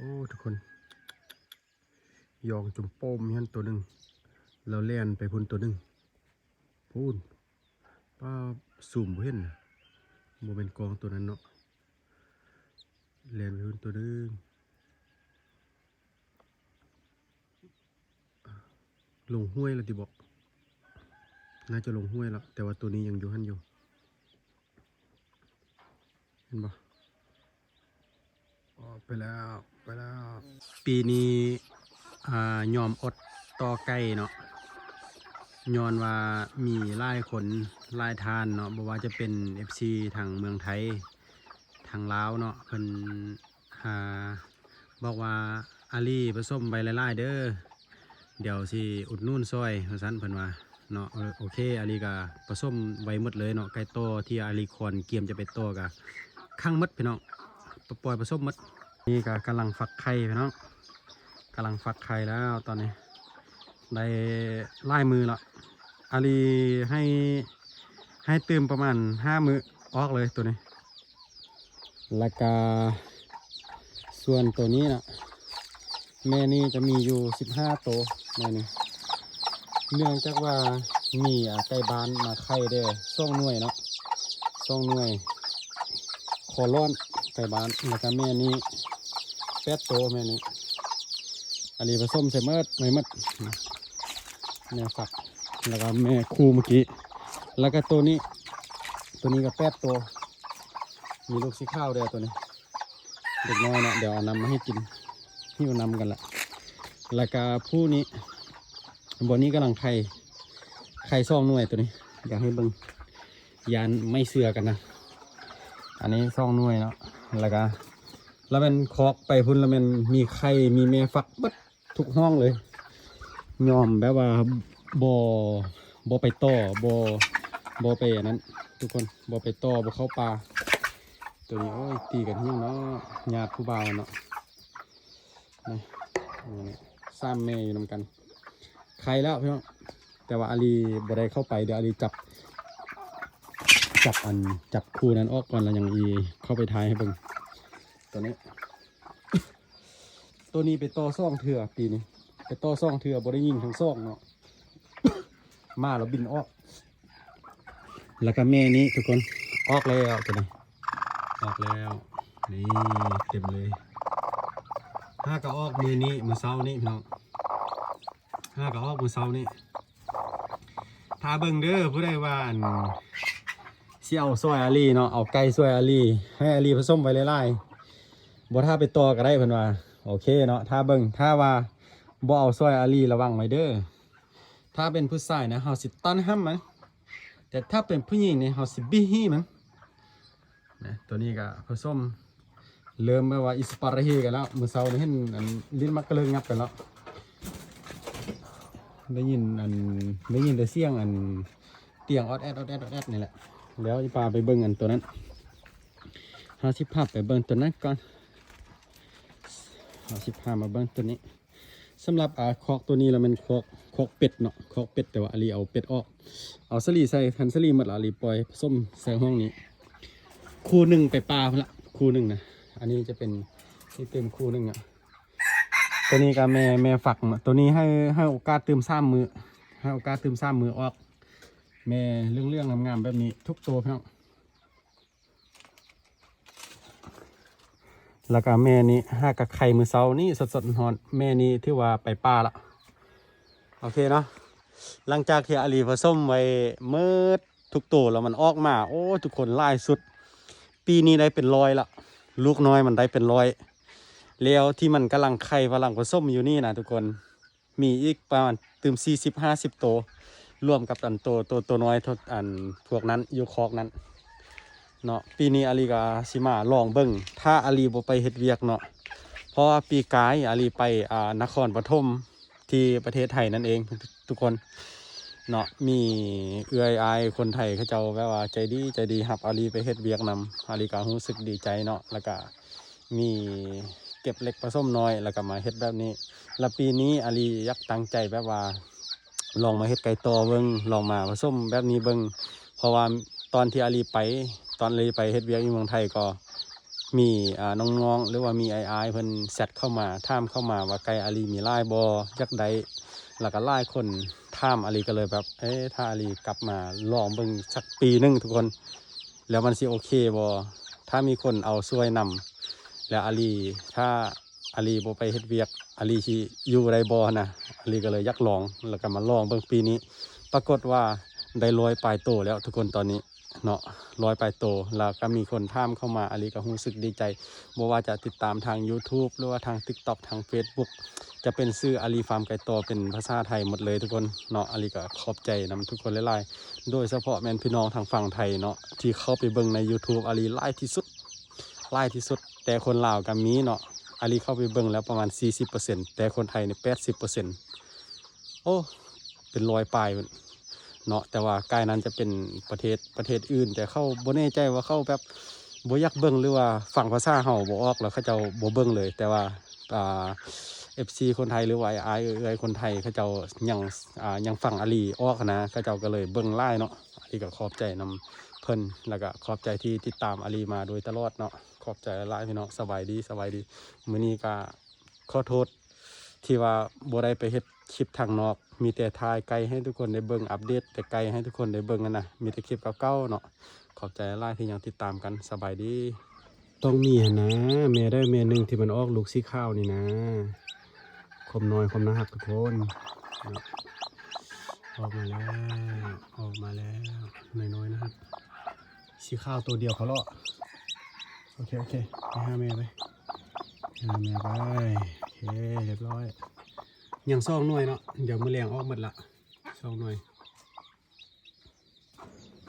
ໂອ້ ທຸກຄົນ ຢອງຈຸ່ມໂປ້ມຫັ້ນໂຕໜຶ່ງ ແລ້ວແລ່ນໄປພຸ້ນໂຕໜຶ່ງ ພຸ້ນ ປ້າ ຊູມບໍ່ເຫັນ ບໍ່ແມ່ນກອງໂຕນັ້ນເນາະ ແລ່ນໄປພຸ້ນໂຕໜຶ່ງ ລົງຫ້ວຍແລ້ວຕິເບາະ ໜ້າຈະລົງຫ້ວຍແລ້ວ ແຕ່ວ່າໂຕນີ້ຍັງຢູ່ຫັ້ນຢູ່ ເຫັນບໍ່? ອອກໄປແລ້ວ ໄປແລ້ວ. ປີນີ້ ອ່າ ຍອມອົດຕໍ່ໄກ່ເນາະ ຍ້ອນວ່າມີຫຼາຍຄົນຫຼາຍທ່ານເນາະ ບໍ່ວ່າຈະເປັນເອັຟຊີທາງເມືອງໄທ ທາງລາວເນາະ ເພິ່ນ ອ່າ ບອກວ່າ ອາລີ ປະສົມໄວ້ຫຼາຍໆເດີ ດຽວຊິອຸດໜູນຊ່ອຍ ວ່າຊັ້ນເພິ່ນວ່າເນາະ. ໂອເຄ ອາລີກະປະສົມໄວ້ໝົດເລີຍເນາະ ໄກ່ຕໍ່ທີ່ອາລີຄອນກຽມຈະໄປຕໍ່ກະຂັງໝົດພີ່ນ້ອງ ປ່ອຍປະສົມໝົດ. ນີ້ກະກຳລັງຟັກໄຂ່ພີ່ນ້ອງ ກຳລັງຟັກໄຂ່ແລ້ວຕອນນີ້ ໄດ້ຫຼາຍມື້ລະ ອາລີໃຫ້ ໃຫ້ຕື່ມປະມານຫ້າມື້ອອກເລີຍໂຕນີ້. ແລ້ວກະສ່ວນໂຕນີ້ນະ ແມ່ນີ້ຈະມີຢູ່ສິບຫ້າໂຕ ແມ່ນີ້ ເນື່ອງຈາກວ່າມີ ອາ ໄກ່ບ້ານມາໄຂ່ເດີ ສອງໜ່ວຍເນາະ ສອງໜ່ວຍ ຂໍລ້ອນໄກ່ບ້ານ. ແລ້ວກະແມ່ນີ້ແປດໂຕ ແມ່ນີ້ ອາລີປະສົມໃສ່ໝົດ ໃໝ່ໝົດ ແມ່ຟັກ ແລ້ວກະແມ່ຄູ່ເມື່ອກີ້ ແລ້ວກະໂຕນີ້ ໂຕນີ້ກະແປດໂຕ ມີລູກສີຂາວແດ່ໂຕນີ້ ເດັກນ້ອຍເນາະ ດຽວເອົານ້ຳມາໃຫ້ກິນ ຫິວນ້ຳກັນລະ. ແລ້ວກະຜູ້ນີ້ ບ່ອນນີ້ກຳລັງໄຂ່ ໄຂ່ສອງໜ່ວຍໂຕນີ້ ຢາກໃຫ້ເບິ່ງ ຢ້ານໄມ່ເຊື່ອກັນນະ. ອັນນີ້ສອງໜ່ວຍເນາະ ແລ້ວກະ ລະແມ່ນຄອກໄປພຸ້ນ ລະແມ່ນມີໄຂ່ ມີແມ່ຟັກເບິດ ທຸກຫ້ອງເລີຍ ຍອມແບບວ່າບໍ່ ບໍ່ໄປຕໍ່ ບໍ່ ບໍ່ໄປອັນນັ້ນ ທຸກຄົນ ບໍ່ໄປຕໍ່ ບໍ່ເຂົ້າປ່າ. ໂຕນີ້ ໂອ້ຍ ຕີກັນຫຍັງເນາະ ຍາດຜູ້ບ່າວເນາະ ນີ້ ນີ້ ສາມແມ່ຢູ່ນຳກັນ ໄຂ່ແລ້ວພີ່ນ້ອງ ແຕ່ວ່າອາລີບໍ່ໄດ້ເຂົ້າໄປ ດຽວອາລີຈັບ ຈັບອັນ ຈັບຄູ່ນັ້ນອອກກ່ອນ ແລ້ວຍັງອີເຂົ້າໄປຖ່າຍໃຫ້ເບິ່ງ ໂຕນີ້. ໂຕນີ້ໄປຕໍ່ສອງເທື່ອປີນີ້ ໄປຕໍ່ສອງເທື່ອ ບໍ່ໄດ້ຍິງທັງສອງເນາະ ມາແລ້ວບິນອອກ. ແລ້ວກະແມ່ນີ້ທຸກຄົນ ອອກແລ້ວໂຕນີ້ ອອກແລ້ວ ນີ້ເຕັມເລີຍ ຫາກະອອກມື້ນີ້ ມື້ເຊົ້ານີ້ພີ່ນ້ອງ ຫາກະອອກມື້ເຊົ້ານີ້. ຖ້າເບິ່ງເດີ ຜູ້ໃດວ່າອັນ ຊິເອົາຊ່ອຍອາລີເນາະ ເອົາໄກ່ຊ່ອຍອາລີ ໃຫ້ອາລີປະສົມໄວ້ຫຼາຍໆ ບໍ່ຖ້າໄປຕໍ່ກະໄດ້ເພິ່ນວ່າ ໂອເຄເນາະ. ຖ້າເບິ່ງ ຖ້າວ່າບໍ່ເອົາຊ່ອຍອາລີ ລະວັງໄວ້ເດີ ຖ້າເປັນຜູ້ຊາຍນະ ເຮົາຊິຕັນຫ້ຳມັນ ແຕ່ຖ້າເປັນຜູ້ຍິງນີ້ ເຮົາຊິບິຮີມັນ. ນະ ໂຕນີ້ກະປະສົມ ເລີ່ມແບບວ່າອິດສະປາຣະເຮກັນແລ້ວ ມື້ເຊົ້ານີ້ເຫັນອັນ ຫຼິ້ນໝາກກະເລີງຫຍັບກັນແລ້ວ ໄດ້ຍິນອັນ ໄດ້ຍິນແຕ່ສຽງອັນ ຕຽງອອດແອດ ອອດແອດ ອອດແອດນີ້ແຫຼະ. ແລ້ວຈະພາໄປເບິ່ງອັນໂຕນັ້ນ ເຮົາຊິພາໄປເບິ່ງໂຕນັ້ນກ່ອນ ເຮົາຊິພາມາເບິ່ງໂຕນີ້. ສຳລັບ ອາ ຄອກໂຕນີ້ລະແມ່ນຄອກ ຄອກເປັດເນາະ ຄອກເປັດ ແຕ່ວ່າອາລີເອົາເປັດອອກ ເອົາສາລີໃສ່ ຄັນສາລີໝົດລະອາລີປ່ອຍປະສົມໃສ່ຫ້ອງນີ້ ຄູ່ໜຶ່ງໄປປ່າພຸ້ນລະ ຄູ່ໜຶ່ງນະ. ອັນນີ້ຈະເປັນ ຊິຕື່ມຄູ່ໜຶ່ງອະ ໂຕນີ້ກະແມ່ ແມ່ຟັກເນາະ ໂຕນີ້ໃຫ້ ໃຫ້ໂອກາດຕື່ມສາມມື້ ໃຫ້ໂອກາດຕື່ມສາມມື້ອອກ ແມ່ເຫຼືອງໆງາມໆແບບນີ້ທຸກໂຕພີ່ນ້ອງ. ແລ້ວກະແມ່ນີ້ຫາກະໄຂ່ມື້ເຊົ້ານີ້ສົດໆຮ້ອນໆ ແມ່ນີ້ຖືວ່າໄປປ່າລະ ໂອເຄເນາະ. ຫຼັງຈາກທີ່ອາລີປະສົມໄວ້ໝົດທຸກໂຕແລ້ວ ມັນອອກມາ ໂອ້ ທຸກຄົນ ຫຼາຍສຸດ ປີນີ້ໄດ້ເປັນຮ້ອຍລະ ລູກນ້ອຍມັນໄດ້ເປັນຮ້ອຍ ແລ້ວທີ່ມັນກຳລັງໄຂ່ ກຳລັງປະສົມຢູ່ນີ້ນະທຸກຄົນ ມີອີກປະມານຕື່ມສີ່ສິບ ຫ້າສິບໂຕ ລວມກັບອັນໂຕ ໂຕ ໂຕນ້ອຍ ໂຕ ອັນພວກນັ້ນຢູ່ຄອກນັ້ນເນາະ. ປີນີ້ອາລີກະຊິມາລອງເບິ່ງ ຖ້າອາລີບໍ່ໄປເຮັດວຽກເນາະ ເພາະວ່າປີກາຍອາລີໄປ ອ່າ ນະຄອນປະຖົມ ທີ່ປະເທດໄທນັ້ນເອງ ທຸກຄົນເນາະ. ມີເອື້ອຍອ້າຍຄົນໄທເຂົາເຈົ້າແບບວ່າໃຈດີ ໃຈດີ ຮັບອາລີໄປເຮັດວຽກນຳ ອາລີກະຮູ້ສຶກດີໃຈເນາະ ແລ້ວກະ ມີເກັບເລັກປະສົມນ້ອຍ ແລ້ວກະມາເຮັດແບບນີ້. ແລ້ວປີນີ້ອາລີຢາກຕັ້ງໃຈແບບວ່າ ລອງມາເຮັດໄກ່ຕໍ່ເບິ່ງ ລອງມາປະສົມແບບນີ້ເບິ່ງ ເພາະວ່າຕອນທີ່ອາລີໄປ ຕອນອາລີໄປເຮັດວຽກຢູ່ເມືອງໄທກໍ ມີ ອ່າ ນ້ອງໆ ຫຼືວ່າມີອ້າຍໆ ເພິ່ນແຊັດເຂົ້າມາ ຖາມເຂົ້າມາວ່າໄກ່ອາລີມີຫຼາຍບໍ່ ຢາກໄດ້ ແລ້ວກໍຫຼາຍຄົນຖາມ ອາລີກໍເລີຍແບບ ເອີ ຖ້າອາລີກັບມາລອງເບິ່ງສັກປີໜຶ່ງທຸກຄົນ ແລ້ວມັນຊິໂອເຄບໍ່ ຖ້າມີຄົນເອົາຊ່ວຍນຳ ແລ້ວອາລີ ຖ້າອາລີບໍ່ໄປເຮັດວຽກ ອາລີຊິຢູ່ໄດ້ບໍ່ຫັ້ນນະ ອາລີກໍເລີຍຢາກລອງ ແລ້ວກໍມາລອງເບິ່ງປີນີ້ ປາກົດວ່າໄດ້ຮ້ອຍປາຍໂຕແລ້ວທຸກຄົນຕອນນີ້ ເນາະ ຮ້ອຍປາຍໂຕ ແລ້ວກໍມີຄົນຖາມເຂົ້າມາ ອາລີກໍຮູ້ສຶກດີໃຈ ບໍ່ວ່າຈະຕິດຕາມທາງ YouTube ຫຼືວ່າທາງ TikTok ທາງ Facebook ຈະເປັນຊື່ອາລີຟາມໄກ່ຕໍ່ ເປັນພາສາໄທໝົດເລີຍທຸກຄົນເນາະ ອາລີກໍຂອບໃຈນຳທຸກຄົນຫຼາຍໆ ໂດຍສະເພາະແມ່ນພີ່ນ້ອງທາງຝັ່ງໄທເນາະ ທີ່ເຂົ້າໄປເບິ່ງໃນ YouTube ອາລີຫຼາຍທີ່ສຸດ ຫຼາຍທີ່ສຸດ ແຕ່ຄົນລາວກໍມີເນາະ ອາລີເຂົ້າໄປເບິ່ງແລ້ວປະມານສີ່ສິບເປີເຊັນ ແຕ່ຄົນໄທນີ້ແປດສິບເປີເຊັນ ໂອ້ ເປັນຮ້ອຍປາຍພຸ້ນເນາະ ແຕ່ວ່າກາຍນັ້ນຈະເປັນປະເທດ ປະເທດອື່ນ ແຕ່ເຂົາບໍ່ແນ່ໃຈວ່າເຂົາແບບບໍ່ຢາກເບິ່ງ ຫຼືວ່າຟັງພາສາເຮົາບໍ່ອອກ ແລ້ວເຂົາເຈົ້າບໍ່ເບິ່ງເລີຍ ແຕ່ວ່າ ອ່າ ເອັຟຊີ ຄົນໄທ ຫຼືວ່າອ້າຍໆ ເອື້ອຍໆ ຄົນໄທ ເຂົາເຈົ້າຍັງ ອ່າ ຍັງຟັງອາລີອອກຫັ້ນນະ ເຂົາເຈົ້າກໍເລີຍເບິ່ງຫຼາຍເນາະ ອາລີກໍຂອບໃຈນຳເພິ່ນ ແລ້ວກໍຂອບໃຈທີ່ຕິດຕາມອາລີມາໂດຍຕະຫຼອດເນາະ ຂອບໃຈຫຼາຍໆ ພີ່ນ້ອງ ສະບາຍດີ ສະບາຍດີ ມື້ນີ້ກໍ ຂໍໂທດທີ່ວ່າບໍ່ໄດ້ໄປເຮັດຄລິບທາງນອກ ມີແຕ່ຖ່າຍໄກ່ໃຫ້ທຸກຄົນໄດ້ເບິ່ງ ອັບເດດແຕ່ໄກ່ໃຫ້ທຸກຄົນໄດ້ເບິ່ງຫັ້ນນະ ມີແຕ່ຄລິບເກົ່າໆເນາະ ຂອບໃຈຫຼາຍທີ່ຍັງຕິດຕາມກັນ ສະບາຍດີ. ຕ້ອງມີຫັ້ນນະ ແມ່ໄດ້ແມ່ໜຶ່ງທີ່ມັນອອກລູກສີຂາວນີ້ນະ ຄວາມນ້ອຍຄວາມໜ້າຮັກທຸກຄົນເນາະ ອອກມາແລ້ວ ອອກມາແລ້ວ ນ້ອຍໆ ນະຮັກ ສີຂາວໂຕດຽວເຂົາເລາະ ໂອເຄ ໂອເຄ ໄປຫາແມ່ໄປ ຫາແມ່ໄປ ໂອເຄ ຮຽບຮ້ອຍ ຍັງສອງໜ່ວຍເນາະ ດຽວມື້ແລງອອກໝົດລະ ສອງໜ່ວຍ